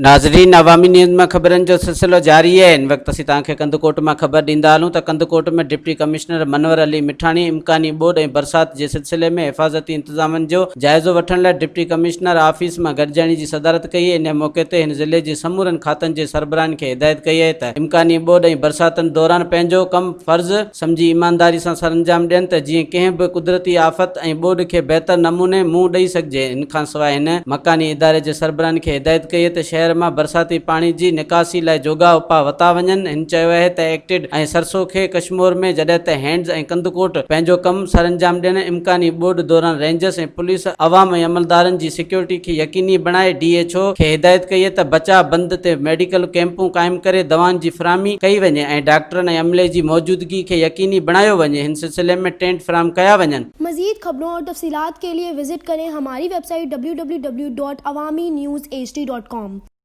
ناظرين عوامي نيوز مان خبرن جو سلسلو جاري آهي هن وقت اسين توهان کي ڪنڌڪوٽ مان خبر ڏيندا هلون ته ڪنڌڪوٽ ۾ ڊپٽي ڪمشنر منور علي مٺاڻي امڪاني ٻوڏ ۽ برسات جي سلسلي ۾ حفاظتي انتظامن جو جائزو وٺڻ لاء ڊپٽي ڪمشنر آفيس مان گڏجاڻي جي صدارت ڪئي ان موقعي تي هن ضلعي جي سمورن کاتن جي سربراهن کي هدايت ڪئي آهي ته امڪاني ٻوڏ ۽ برساتن دوران پنهنجو ڪم فرض سمجهي ايمانداري سان سرانجام ڏين ته جيئن ڪنهن به قدرتي آفت ۽ ٻوڏ کي بهتر نموني منهن ڏئي سگهجي. ان کانسواء هن مڪاني اداري جي سربراهن کي هدايت ڪئي ته شهر مان برساتي پاڻي جي نڪاسي لاء جوڳا اپاء وتا وڃن. هن چيو آهي ته ايڪٽڊ ۽ سرسو کي ڪشمور ۾ جڏهن ته هينڊز ۽ ڪنڌڪوٽ پنهنجو ڪم سرانجام ڏين. امڪاني ٻوڏ دوران رينجرز ۽ پوليس عوام ۽ عملدارن جي سيڪيورٽي کي يقيني بڻائي ڊي ايڇ او کي هدايت ڪئي ته بچاء بند تي ميڊيڪل ڪئمپون قائم ڪري دوائن جي فراهمي ڪئي وڃي ۽ ڊاڪٽرن ۽ عملي جي موجودگي کي يقيني بڻايو وڃي هن سلسلي ۾ ٽينٽ فراهم ڪيا وڃن. مزيد خبرون اور تفصيلات کے لئے وزٽ ڪرين ھماري web site www.awamiNewsHD.com.